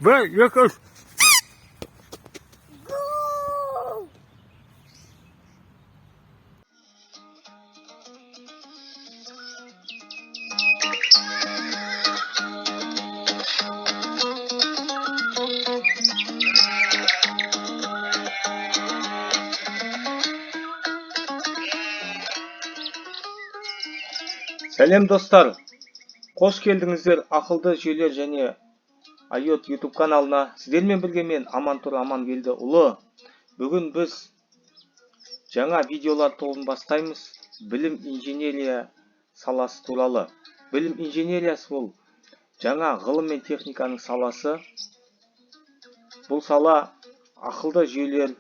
1, 2, 3. Go! Сәлем, достар! Қош келдіңіздер Ақылды жүйелер және IoT YouTube каналына. Сіздермен бірге мен, Амантұр Амангелдіұлы. Бүгін біз жаңа видеолар тобын бастаймыз, білім инженерия саласы туралы. Білім инженериясы ол жаңа ғылым мен техниканың саласы. Бұл сала ақылды жүйелер,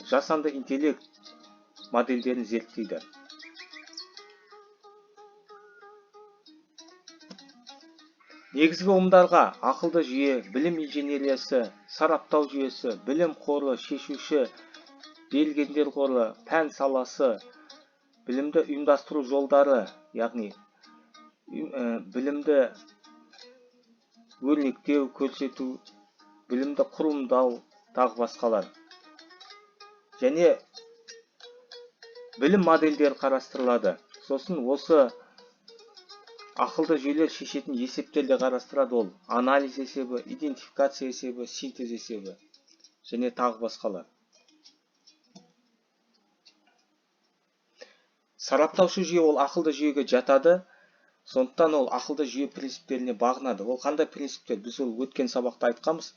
жасанды интеллект модельдерін зерттейді. Негізгі ұғымдарға: ақылды жүйе, білім инженериясы, сараптау жүйесі, білім қоры, шешуші берілгендер қоры, пән саласы, білімді ұйымдастыру жолдары, яғни білімді өрнектеу, көрсету, білімді құрылымдау, тағы басқалар. Және білім модельдері қарастырылады. Сосын осы ақылды жүйелер шешетін есептер де қарастырады. Ол анализ есебі, идентификация есебі, синтез есебі және тағы басқалар. Сараптаушы жүйе ол ақылды жүйеге жатады, сондықтан ол ақылды жүйе принциптеріне бағынады. Ол қандай принциптер? Біз ол өткен сабақта айтқанбыз.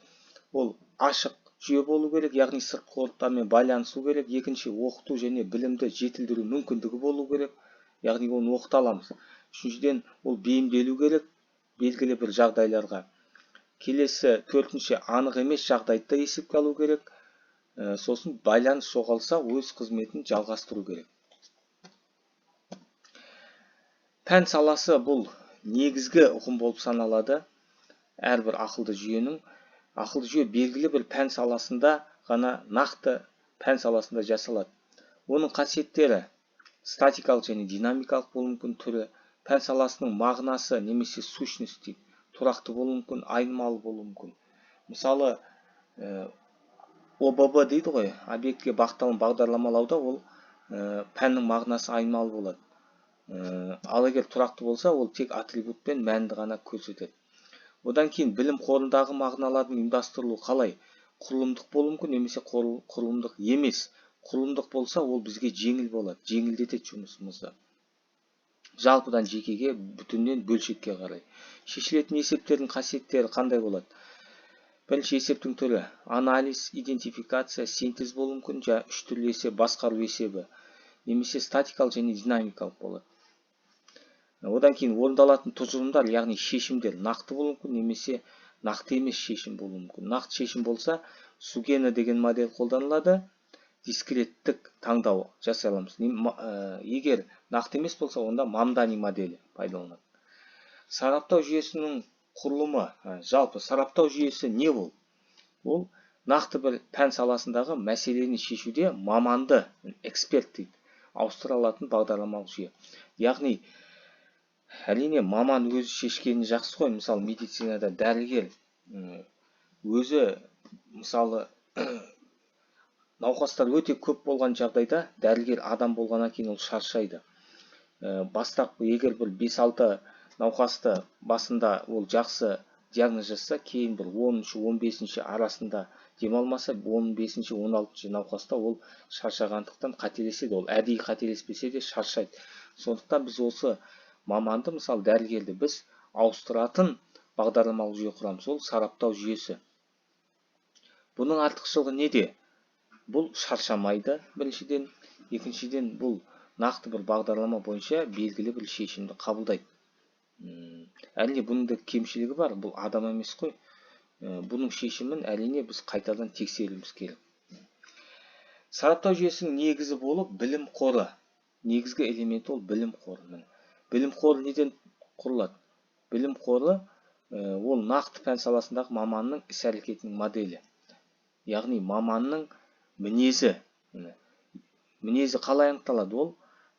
Ол ашық жүйе болу керек, яғни сыртқы ортамен байланысу керек. Екінші, оқыту және білімді жетілдіру мүмкіндігі болу керек, яғни оны оқыта аламыз. Үшіншіден, ол бейімделу керек белгілі бір жағдайларға. Келесі, төртінші, анық емес жағдайды да есепке алу керек. Сосын байланыс жоғалса, өз қызметін жалғастыру керек. Пән саласы бұл негізгі ұғым болып саналады әрбір ақылды жүйенің. Ақылды жүйе белгілі бір пән саласында ғана, нақты пән саласында жасалады. Оның қасиеттері статикалық және динамикалық болуы мүмкін түрі. Пән саласының мағынасы немесе сущность дейді, тұрақты болуы мүмкін, айнымалы болуы мүмкін. Мысалы, ОББ дейді ғой, объектіге бағытталған бағдарламалауда ол пәннің мағынасы айнымалы болады. Ал егер тұрақты болса, ол тек атрибут пен мәнді ғана көрсетеді. Одан кейін білім қорындағы мағыналардың ұйымдастырылуы қалай? Құрылымдық болуы мүмкін немесе құрылымдық емес. Құрылымдық болса, ол бізге жеңіл болады, жеңілдетеді жұмысымызды. Жалпыдан жекеге, бүтіннен бөлшекке қарай. Шешілетін есептердің қасиеттері қандай болады? Бірінші, есептің түрі анализ, идентификация, синтез болуы мүмкін, жаңа үш түрлі есеп, басқару есебі немесе статикалық және динамикалық болады. Одан кейін орындалатын тұжырымдар, яғни шешімдер нақты болуы мүмкін немесе нақты емес шешім болуы мүмкін. Нақты шешім болса, Сугено деген модель қолданылады, дискреттік таңдау жасай аламыз. Егер нақты емес болса, онда Мамдани моделі пайдаланады. Сараптау жүйесінің құрылымы, жалпы сараптау жүйесі не ол? Ол нақты бір пән саласындағы мәселені шешуде маманды, эксперт дейді, ауыстыра алатын бағдарламалық жүйе. Яғни, әрине, маман өзі шешкені жақсы ғой. Мысалы, медицинада дәрігер өзі, мысалы, науқастар өте көп болған жағдайда дәрігер адам болғаннан кейін ол шаршайды. Бастапқы егер бір 5-6 науқасты басында ол жақсы диагноз жасаса, кейін бір 10-шы, 15-ші арасында демалмаса, 15-ші, 16-шы науқаста ол шаршағандықтан қателеседі. Ол әдейі қателеспесе де шаршайды. Сондықтан біз осы маманды, мысалы, дәрігерді біз ауыстыратын бағдарламалық жүйе құрамыз. Ол сараптау жүйесі. Бұның артықшылығы неде? Бұл шаршамайды біріншіден, екіншіден, бұл нақты бір бағдарлама бойынша белгілі бір шешімді қабылдайды. Әрине, бұның да кемшілігі бар, бұл адам емес қой. Бұның шешімін, әрине, біз қайтадан тексеруіміз керек. Сараптау жүйесінің негізі болып білім қоры. Негізгі элементі ол білім қоры. Міне. Білім қоры неден құрылады? Білім қоры, ол нақты пән саласындағы маманның іс-әрекетінің моделі. Яғни маманның мінезі. Міне. Мінезі қалай анықталады? Ол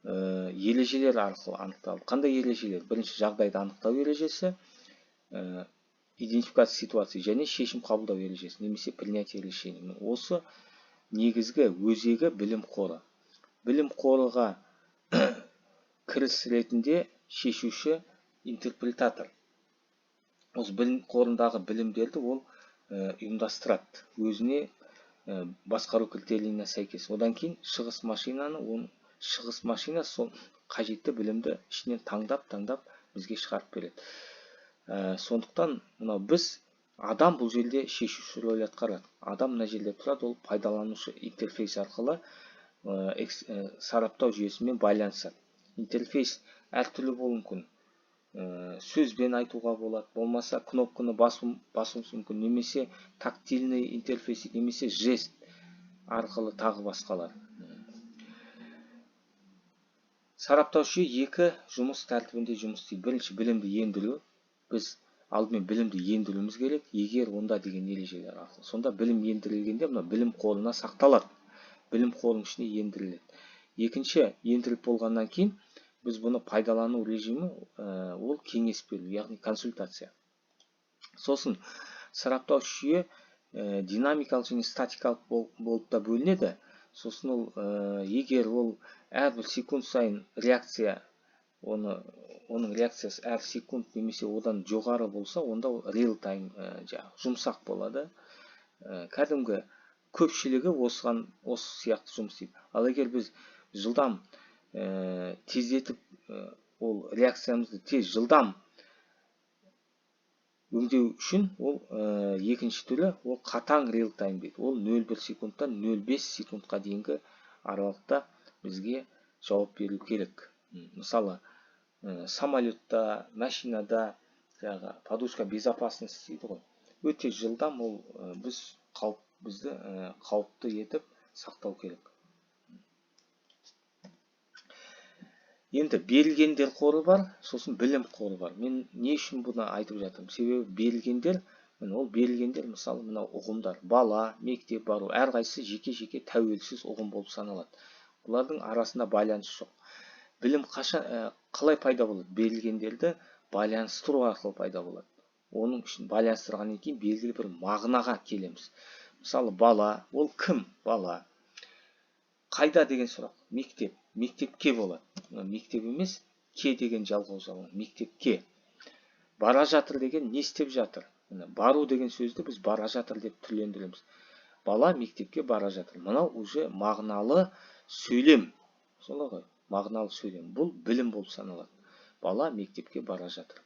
ережелер арқылы анықталады. Қандай ережелер? Бірінші, жағдайды анықтау ережесі, Идентификация ситуации және шешім қабылдау ережесі немесе принятие решений. Осы негізгі өзегі білім қоры. Білім қорыға кіріс ретінде шешуші интерпретатор. Осы білім қорындағы білімдерді ол ұйымдастырады, өзіне басқару критерийіне сәйкес. Одан кейін шығыс машинаны, оның шығыс машина сол қажетті білімді ішінен таңдап-таңдап бізге шығарып береді. Сондықтан мынау біз адам бұл жерде шешуші рөл атқарады. Адам мына жерде тұрады, ол пайдаланушы интерфейс арқылы сараптау жүйесімен байланысады. Интерфейс әртүрлі болуы мүмкін. Сөзбен айтуға болады, болмаса кнопканы басуымыз мүмкін, немесе тактильный интерфейс, немесе жест арқылы тағы басқалар. Сараптаушы екі жұмыс тәртібінде жұмыс істейді. Бірінші білімді ендіру. Біз алдымен білімді ендіруіміз керек, егер онда деген ережелер арқылы. Сонда білім ендірілгенде мына білім қорына сақталады. Білім қорының ішіне ендіріледі. Екінші, ендіріліп болғаннан кейін біз бұны пайдалану режимі, ол кеңес беру, яғни консультация. Сосын сараптаушы жүйе динамикалық және статикалық болып та бөлінеді. Сосын ол, егер ол әрбір секунд сайын реакция, оның реакциясы әр секунд немесе одан жоғары болса, онда ол real time, жаңағы жұмсақ болады. Кәдімгі көпшілігі осыған, осы сияқты жұмыс істейді. Ал егер біз жылдам, тездетіп, ол реакциямызды тез жылдам өңдеу үшін ол екінші түрі, ол қатаң real time дейді. Ол 0,1 секундтан 0,5 секундқа дейінгі аралықта бізге жауап беру керек. Мысалы, самолетта, машинада жаңағы подушка безопасности дейді ғой. Өте жылдам ол, бізді қауіпті етіп сақтау керек. Енді берілгендер қоры бар, сосын білім қоры бар. Мен не үшін бұны айтып жатырмын? Себебі берілгендер, міне ол берілгендер, мысалы, мынау ұғымдар, бала, мектеп бару, әрқайсысы жеке-жеке тәуелсіз ұғым болып саналады. Бұлардың арасында байланыс жоқ. Білім қалай пайда болады? Берілгендерді байланыстыру арқылы пайда болады. Оның үшін байланыстырғаннан кейін белгілі бір мағынаға келеміз. Мысалы, бала, ол кім? Бала. Қайда деген сұрақ? Мектеп. Мектепке болады. Мына мектеп емес, ке деген жалғау жалғанады. Мектепке. Бара жатыр деген не істеп жатыр? Міне, бару деген сөзді біз бара жатыр деп түрлендіреміз. Бала мектепке бара жатыр. Мынау уже мағыналы сөйлем. Солай ғой? Мағыналы сөйлем. Бұл білім болып саналады. Бала мектепке бара жатыр.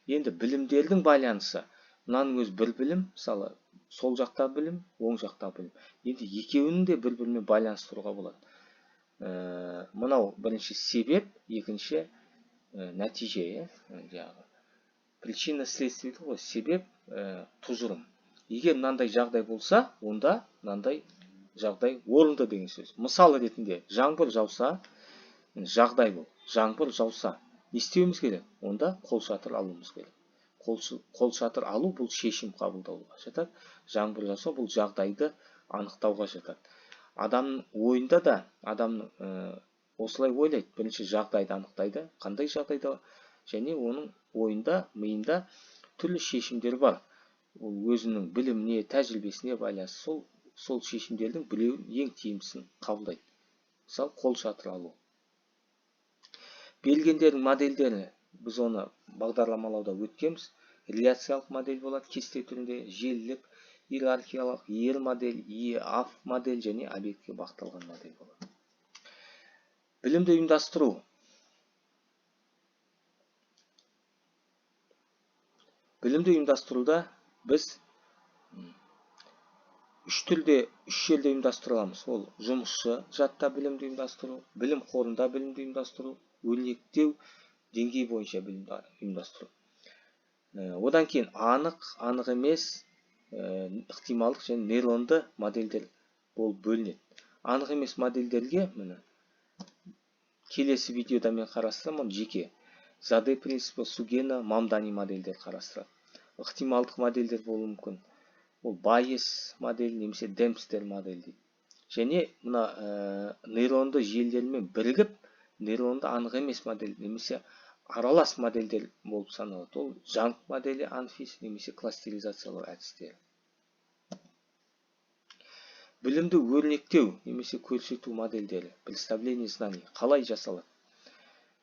Енді білімдердің байланысы. Мынаның өзі бір білім, мысалы, сол жақта білім, оң жақта білім. Енді екеуінің де бір-бірімен байланыстыруға болады. Мынау бірінші себеп, екінші, нәтиже, иә? Жаңағы причина следствие дейді ғой, себеп, тұжырым. Егер мынандай жағдай болса, онда мынандай жағдай орынды деген сөз. Мысал ретінде жаңбыр жауса, жағдай бұл. Жаңбыр жауса, не істеуіміз керек? Онда қолшатыр алуымыз керек. Қолшатыр алу бұл шешім қабылдауға жатады. Жаңбыр жауса бұл жағдайды анықтауға жатады. Адамның ойында да, адамның осылай ойлайды. Бірінші жағдайды анықтайды, қандай жағдайда, және оның ойында, миында түрлі шешімдер бар. Ол өзінің біліміне, тәжірибесіне байланысты сол шешімдердің біреуін ең тиімдісін қабылдайды. Мысалы, қолшатыр алу. Берілгендердің модельдері, біз оны бағдарламалауда өткенбіз. Реляциялық модель болады, кесте түрінде, желілік, иерархиялық, ер модель, ЕАФ модель және объектке бағытталған модель болады. Білімді ұйымдастыру. Білімді ұйымдастыруда біз үш түрде, үш жерде ұйымдастыра аламыз. Ол жұмысшы жадта білімді ұйымдастыру, білім қорында білімді ұйымдастыру, өрнектеу деңгей бойынша білімді ұйымдастыру. Одан кейін анық, анық емес, ықтималдық және нейронды модельдер болып бөлінеді. Анық емес модельдерге міне келесі видеода мен қарастырамын, оны жеке. Заде принципі, Сугена, Мамдани модельдер қарастырады. Ықтималдық модельдер болуы мүмкін. Ол Байес модель немесе Демпстер модель дейді. Және мына нейронды желілермен бірігіп, нейронды анық емес модель немесе Аралас модельдер болып саналады. Ол Жанг моделі, ANFIS немесе кластеризациялау әдістері. Білімді өрнектеу немесе көрсету модельдері, представление знаний қалай жасалады?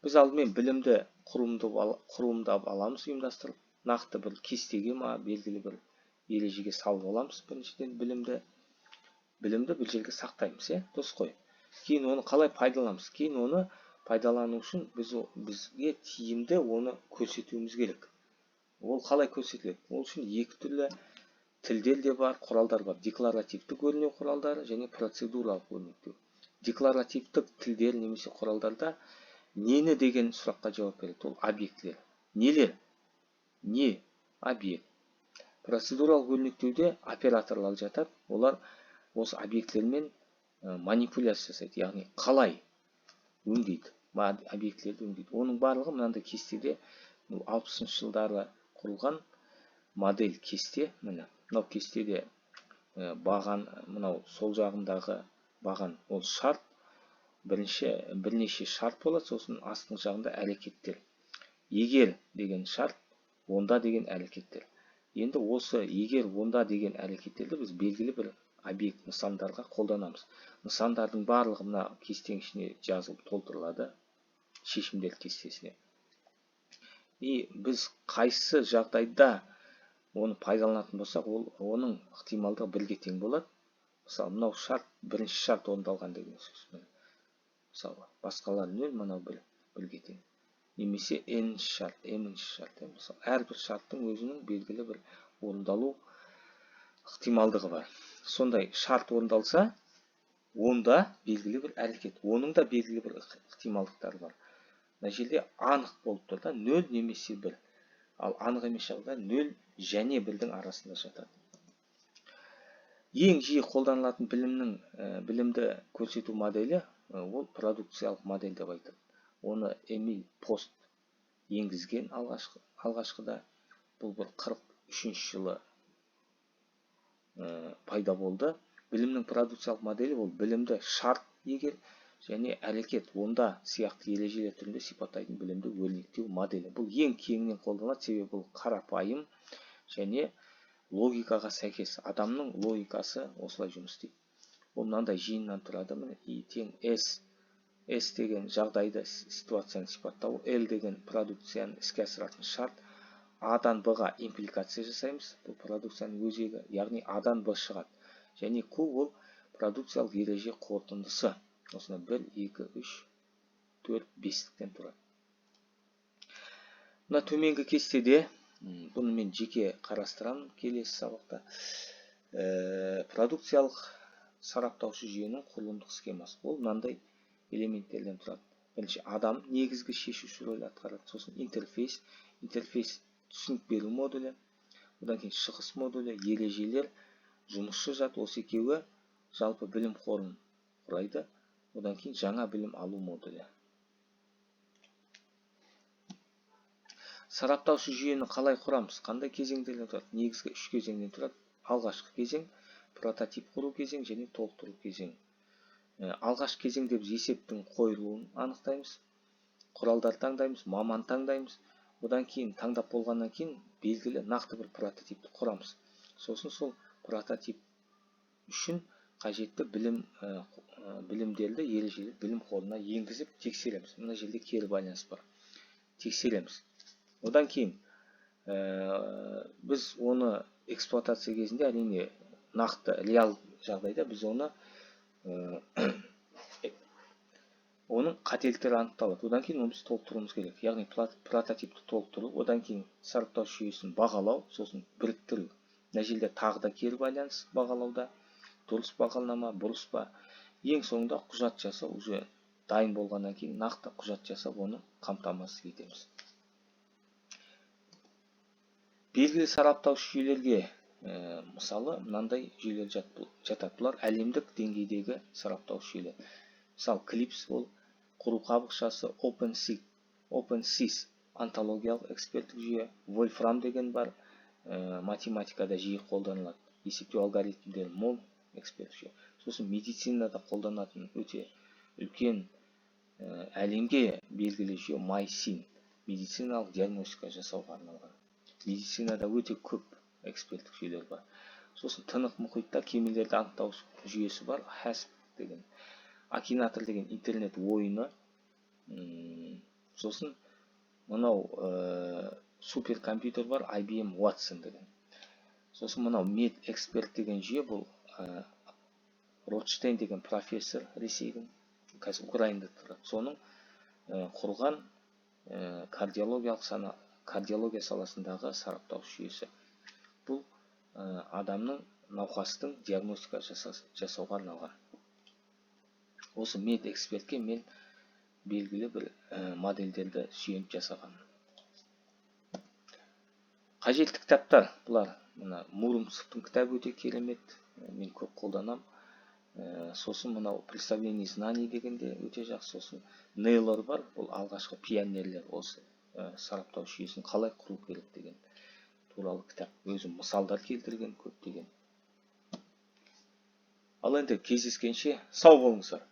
Біз алдымен білімді құрылымдап аламыз, ұйымдастырып, нақты бір кестеге ма, белгілі бір ережеге салып аламыз. Біріншіден, білімді бір жерге сақтаймыз, иә, дұрыс қой. Кейін оны қалай пайдаланамыз? Кейін оны пайдалану үшін бізге тиімді оны көрсетуіміз керек. Ол қалай көрсетіледі? Ол үшін екі түрлі тілдер де бар, құралдар бар: декларативтік көрнеу құралдары және процедуралық өрнектеу. Декларативтік тілдер немесе құралдарда нені деген сұраққа жауап береді. Ол объектілер, нелер, не объект. Процедуралық өрнектеуде операторлар жатады. Олар осы объектілермен манипуляция жасайды, яғни қалай өңдейді, объектілерді өңдейді. Оның барлығы мынандай кестеде, 60-жылдары құрылған модель, кесте. Міне, мынау кестеде баған, мынау сол жағындағы баған, ол шарт. Бірінші бірнеше шарт болады, сосын астыңғы жағында әрекеттер. Егер деген шарт, онда деген әрекеттер. Енді осы егер, онда деген әрекеттерді біз белгілі бір объект, нысандарға қолданамыз. Нысандардың барлығы мына кестенің ішіне жазылып толтырылады, шешімдер кестесіне. И біз қайсы жағдайда оны пайдаланатын болсақ, ол оның ықтималдығы бірге тең болады. Мысалы, мынау шарт, бірінші шарт орындалған деген сөз. Мысалы, басқалар нөл, мынау бір, бірге тең. Немесе n шарт, м шарт. Мысалы, әрбір шарттың өзінің белгілі бір орындалу ықтималдығы бар. Сондай шарт орындалса, онда белгілі бір әрекет, оның да белгілі бір ықтималдықтары бар. Мына жерде анық болып тұр да, нөл немесе бір. Ал анық емес жағдайда нөл және бірдің арасында жатады. Ең жиі қолданылатын білімді көрсету моделі, ол продукциялық модель деп айтады. Оны Эмиль Пост енгізген алғашқыда. Бұл бір 43 жылы пайда болды. Білімнің продукциялық моделі ол білімді шарт, егер және әрекет, онда сияқты ережелер түрінде сипаттайтын білімді өрнектеу моделі. Бұл ең кеңінен қолданылады, себебі бұл қарапайым және логикаға сәйкес. Адамның логикасы осылай жұмыс істейді. Ол мынандай жиыннан тұрады. Міне, и тең с. С деген жағдайды, ситуацияны сипаттау, Л деген продукцияны іске асыратын шарт. А-дан Б-ға импликация жасаймыз, бұл продукцияның өзегі, яғни А-дан Б шығады. Және Q, ол продукциялық ереже қорытындысы. Осында 1, 2, 3, 4, 5-тіктен тұрады. Мына төменгі кестеде, бұны мен жеке қарастырамын келесі сабақта, продукциялық сараптаушы жүйенің құрылымдық схемасы. Ол мынандай элементтерден тұрады. Бірінші адам негізгі шешуші рөл атқарады, сосын интерфейс, интерфейс түсінік беру модулі, одан кейін шығыс модулі, ережелер, жұмысшы жад, осы екеуі жалпы білім қорын құрайды. Одан кейін жаңа білім алу модулі. Сараптаушы жүйені қалай құрамыз? Қандай кезеңдерден тұрады? Негізгі үш кезеңнен тұрады. Алғашқы кезең, прототип құру кезең және толықтыру кезең. Алғашқы кезеңде біз есептің қойылуын анықтаймыз, құралдар таңдаймыз, маман таңдаймыз. Одан кейін таңдап болғаннан кейін белгілі нақты бір прототипті құрамыз. Сосын сол прототип үшін қажетті білімдерді, ережелер білім қорына енгізіп тексереміз. Мына жерде кері байланыс бар. Тексереміз. Одан кейін біз оны эксплуатация кезінде, әрине, нақты реал жағдайда біз оны оның қателіктері анықталады. Одан кейін оны біз толықтыруымыз керек. Яғни прототипті толықтыру, одан кейін сараптау жүйесін бағалау, сосын біріктіру. Мына жерде тағы да кері байланыс бағалауда, дұрыс бағалама, бұрыс па. Ең соңында құжат жасау, уже дайын болғаннан кейін нақты құжат жасап, оны қамтамасыз етеміз. Белгілі сараптаушы жүйелерге, мысалы, мынандай жүйелер жатады. Бұлар әлемдік деңгейдегі сараптаушы жүйелер. Мысалы, CLIPS, ол құру қабықшасы, OpenSees онтологиялық эксперттік жүйе, Wolfram деген бар, математикада жиі қолданылады, есептеу алгоритмдері мол эксперттік жүйе. Сосын медицинада қолданатын өте үлкен, әлемге белгілі жүйе MYCIN. Медициналық диагностика жасауға арналған. Медицинада өте көп эксперттік жүйелер бар. Сосын Тынық мұхитта кемелерді анықтау жүйесі бар, HASP деген. Акинатор деген интернет ойыны. Сосын мынау суперкомпьютер бар, IBM Watson деген. Сосын мынау Мед Эксперт деген жүйе. Бұл Ротштейн деген профессор, Ресейдің, қазір Украинада тұрады, соның құрған кардиологиялық сана, кардиология саласындағы сараптау жүйесі. Бұл адамның, науқастың диагностика жасауға арналған. Осы Мед Экспертке мен белгілі бір модельдерді сүйеніп жасағанмын. Қажетті кітаптар бұлар. Мына Муромцевтың кітабы өте керемет, мен көп қолданамын. Сосын мынау «Представление знаний» деген де өте жақсы. Сосын Нейлор бар, бұл алғашқы пионерлер, осы сараптау жүйесін қалай құру керек деген туралы кітап, өзі мысалдар келтірген көптеген. Ал енді кездескенше сау болыңыздар!